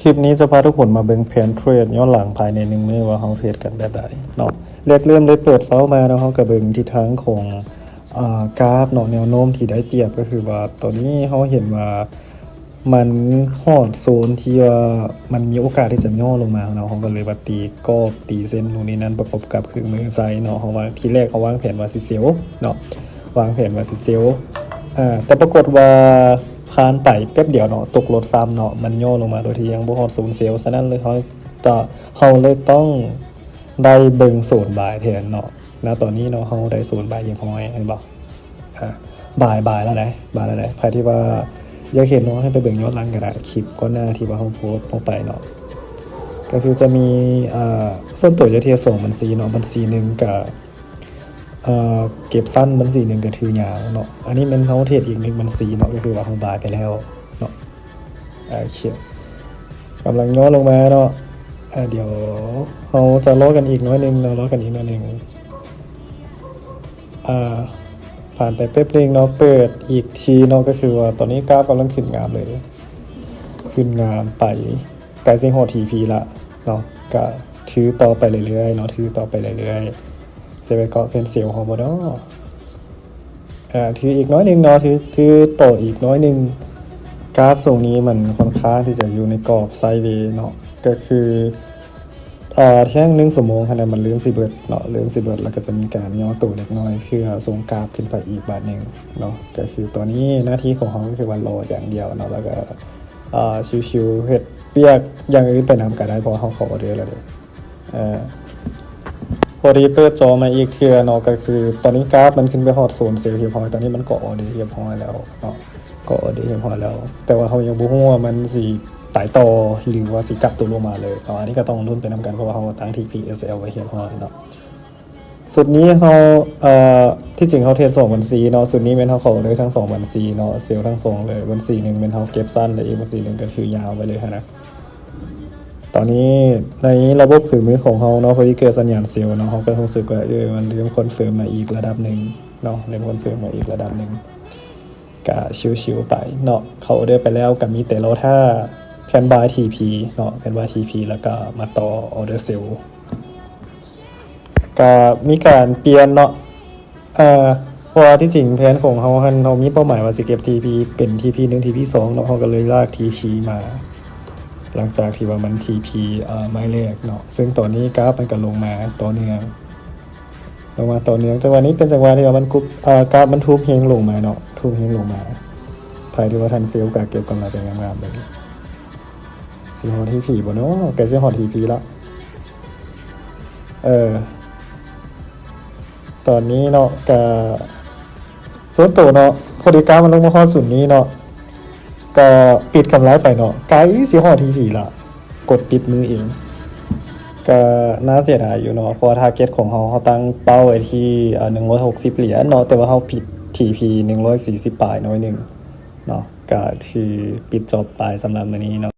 ຄລິບນີ້ຈະພາທຸກຄົນມາເບິ່ງແຜນເທຣດຍ້ອນຫຼັງພາຍໃນໜຶ່ງມື້ວ່າເຮົາເທຣດກັນແບບໃດເນາະ. ແລກເລີ່ມເລີຍເປີດເຊົ້າມາເນາະ ເຮົາກະເບິ່ງທິດທາງຂອງ ອາ ກາຟເນາະ ແນວໂນ້ມທີ່ໄດ້ປຽບ ກະຄືວ່າຕອນນີ້ເຮົາເຫັນວ່າມັນຮອດໂຊນທີ່ວ່າມັນມີໂອກາດທີ່ຈະຫຍໍ້ລົງມາເນາະ ເຮົາກະເລີຍມາຕີກອບ ຕີເສັ້ນນູ່ນນີ້ນັ້ນ ປະກົບກັບເຄື່ອງມືໃສ່ເນາະ. ເຮົາວ່າ ທີແລກເຮົາວາງແຜນວ່າຊິເຊວເນາະ ວາງແຜນວ່າຊິເຊວ ອາ ແຕ່ປະກົດວ່າຜ່ານໄປແປັບດຽວເນາະ ຕົກລົດຊ້ຳເນາະ ມັນຫຍໍ້ລົງມາໂດຍທີ່ຍັງບໍ່ຮອດໂຊນເຊວ. ສະນັ້ນເລີຍເຮົາຈະ ເຮົາເລີຍຕ້ອງໄດ້ເບິ່ງໂຊນບາຍແທນເນາະ. ນະຕອນນີ້ເນາະ ເຮົາໄດ້ໂຊນບາຍຮຽບຮ້ອຍ ເຫັນບໍ່? ອາ ບາຍ ບາຍແລ້ວໃດ໋ ບາຍແລ້ວໃດ໋. ໃຜທີ່ວ່າຢາກເຫັນເນາະ ໃຫ້ໄປເບິ່ງຍ້ອນຫຼັງກະໄດ້ ຄລິບກ່ອນໜ້າທີ່ວ່າເຮົາໂພສລົງໄປເນາະ. ກະຄືຈະມີ ອາ ສ່ວນໂຕຈະເທຣດສອງບັນຊີເນາະ ບັນຊີໜຶ່ງກະ ເອີ ເກັບສັ້ນ ບັນຊີໜຶ່ງກະຖືຍາວເນາະ. ອັນນີ້ແມ່ນເຮົາເທຣດອີກໜຶ່ງບັນຊີເນາະ ກະຄືວ່າເຮົາບາຍໄປແລ້ວເນາະ. ໂອເຄ ກຳລັງຫຍໍ້ລົງມາເນາະ. ອາ ດຽວເຮົາຈະລໍກັນອີກໜ້ອຍໜຶ່ງເນາະ ລໍກັນອີກໜ້ອຍໜຶ່ງ. ອາ ຜ່ານໄປແປັບໜຶ່ງເນາະ ເປີດອີກທີເນາະ ກະຄືວ່າຕອນນີ້ກາຟກຳລັງຂຶ້ນງາມເລີຍ ຂຶ້ນງາມໄປ ໃກ້ຊິຮອດທີພີລະເນາະ. ກະຖືຕໍ່ໄປເລື້ອຍໆເນາະ ຖືຕໍ່ໄປເລື້ອຍໆ. ຊິໄປເກາະເພນເຊວເຮົາບໍ່ເນາະ? ອາ ຖືອີກໜ້ອຍໜຶ່ງເນາະ ຖື ຖືຕໍ່ອີກໜ້ອຍໜຶ່ງ. ກາຟຊ່ວງນີ້ມັນຂ້ອນຂ້າງທີ່ຈະຢູ່ໃນກອບໄຊເວເນາະ ກະຄື ອາ ແທ່ງໜຶ່ງຊົ່ວໂມງຫັ້ນນະ ມັນເລີ່ມຊິເບິດເນາະ ເລີ່ມຊິເບິດ ແລ້ວກະຈະມີການຫຍໍ້ໂຕເລັກນ້ອຍ ເພື່ອສົ່ງກາຟຂຶ້ນໄປອີກບາດໜຶ່ງເນາະ. ກະຄືຕອນນີ້ໜ້າທີ່ຂອງເຮົາກະຄືວ່າລໍຢ່າງດຽວເນາະ ແລ້ວກະ ອາ ຊິວໆເຮັດວຽກຢ່າງອື່ນໄປນຳກະໄດ້ ເພາະວ່າເຮົາເຂົ້າອໍເດີແລ້ວເດ. ເອີ ພໍດີເປີດຈໍມາອີກເທື່ອເນາະ ກະຄືຕອນນີ້ກາຟມັນຂຶ້ນໄປຮອດໂຊນເຊວຮຽບຮ້ອຍ ຕອນນີ້ມັນເກາະອໍເດີຮຽບຮ້ອຍແລ້ວເນາະ ເກາະອໍເດີຮຽບຮ້ອຍແລ້ວ ແຕ່ວ່າເຮົາຍັງບໍ່ຮູ້ວ່າມັນຊິໄປຕໍ່ ຫຼືວ່າຊິກັບໂຕລົງມາເລີຍເນາະ. ອັນນີ້ກະຕ້ອງລຸ້ນໄປນຳກັນ ເພາະວ່າເຮົາຕັ້ງທີພີເອັສແອລໄວ້ຮຽບຮ້ອຍເນາະ. ຊຸດນີ້ເຮົາ ເອີ ທີ່ຈິງເຮົາເທຣດສອງບັນຊີເນາະ ຊຸດນີ້ແມ່ນເຮົາເຂົ້າອໍເດີທັງສອງບັນຊີເນາະ ເຊວທັງສອງເລີຍ. ບັນຊີໜຶ່ງແມ່ນເຮົາເກັບສັ້ນ ແລະ ອີກບັນຊີໜຶ່ງກະຖືຍາວໄປເລີຍຫັ້ນນະ. ຕອນນີ້ໃນລະບົບຄືມືຂອງເຮົາເນາະ ພໍດີເກີດສັນຍານເຊວເນາະ ເຮົາກະຮູ້ສຶກວ່າ ເອີ ມັນເລີ່ມຄອນເຟີມມາອີກລະດັບໜຶ່ງເນາະ ເລີ່ມຄອນເຟີມມາອີກລະດັບໜຶ່ງ ກະຊິວໆໄປເນາະ. ເຂົ້າອໍເດີໄປແລ້ວກະມີແຕ່ລໍຖ້າແຜ່ນບາຍທີພີເນາະ ແຜ່ນບາຍທີພີ ແລ້ວກະມາຕໍ່ອໍເດີເຊວ. ກະມີການປ່ຽນເນາະ ເອີ ເພາະວ່າທີ່ຈິງແຜນຂອງເຮົາຫັ້ນ ເຮົາມີເປົ້າໝາຍວ່າຊິເກັບທີພີເປັນທີພີໜຶ່ງ ທີພີສອງເນາະ ເຮົາກະເລີຍລາກທີພີມາ ຫຼັງຈາກທີ່ວ່າມັນທີພີ ເອີ ໄມ້ແລກເນາະ. ເຊິ່ງຕອນນີ້ກາຟມັນກະລົງມາຕໍ່ເນື່ອງ ລົງມາຕໍ່ເນື່ອງ. ຈັງຫວະນີ້ເປັນຈັງຫວະທີ່ວ່າມັນກຸບ ເອີ ກາຟມັນທຸບແຮງລົງມາເນາະ ທຸບແຮງລົງມາ. ໃຜທີ່ວ່າທັນເຊວກະເກັບກຳໄລໄປງາມໆເລີຍ. ຊິຮອດທີພີບໍ່ເນາະ? ໃກ້ຊິຮອດທີພີລະ. ເອີ ຕອນນີ້ເນາະ ກະສ່ວນໂຕເນາະ ພໍດີກາຟມັນລົງມາຮອດຈຸດນີ້ເນາະ ກະປິດກຳໄລໄປເນາະ ໃກ້ຊິຮອດທີພີລະ ກົດປິດມືເອງ. ກະໜ້າເສຍດາຍຢູ່ເນາະ ເພາະວ່າທາເກັດຂອງເຮົາ ເຮົາຕັ້ງເປົ້າໄວ້ທີ່ ເອີ ໜຶ່ງຮ້ອຍຫົກສິບຫຼຽນເນາະ ແຕ່ວ່າເຮົາຜິດທີພີໜຶ່ງຮ້ອຍສີ່ສິບປາຍໜ້ອຍໜຶ່ງເນາະ. ກະຖືປິດຈອບໄປສຳລັບມື້ນີ້ເນາະ.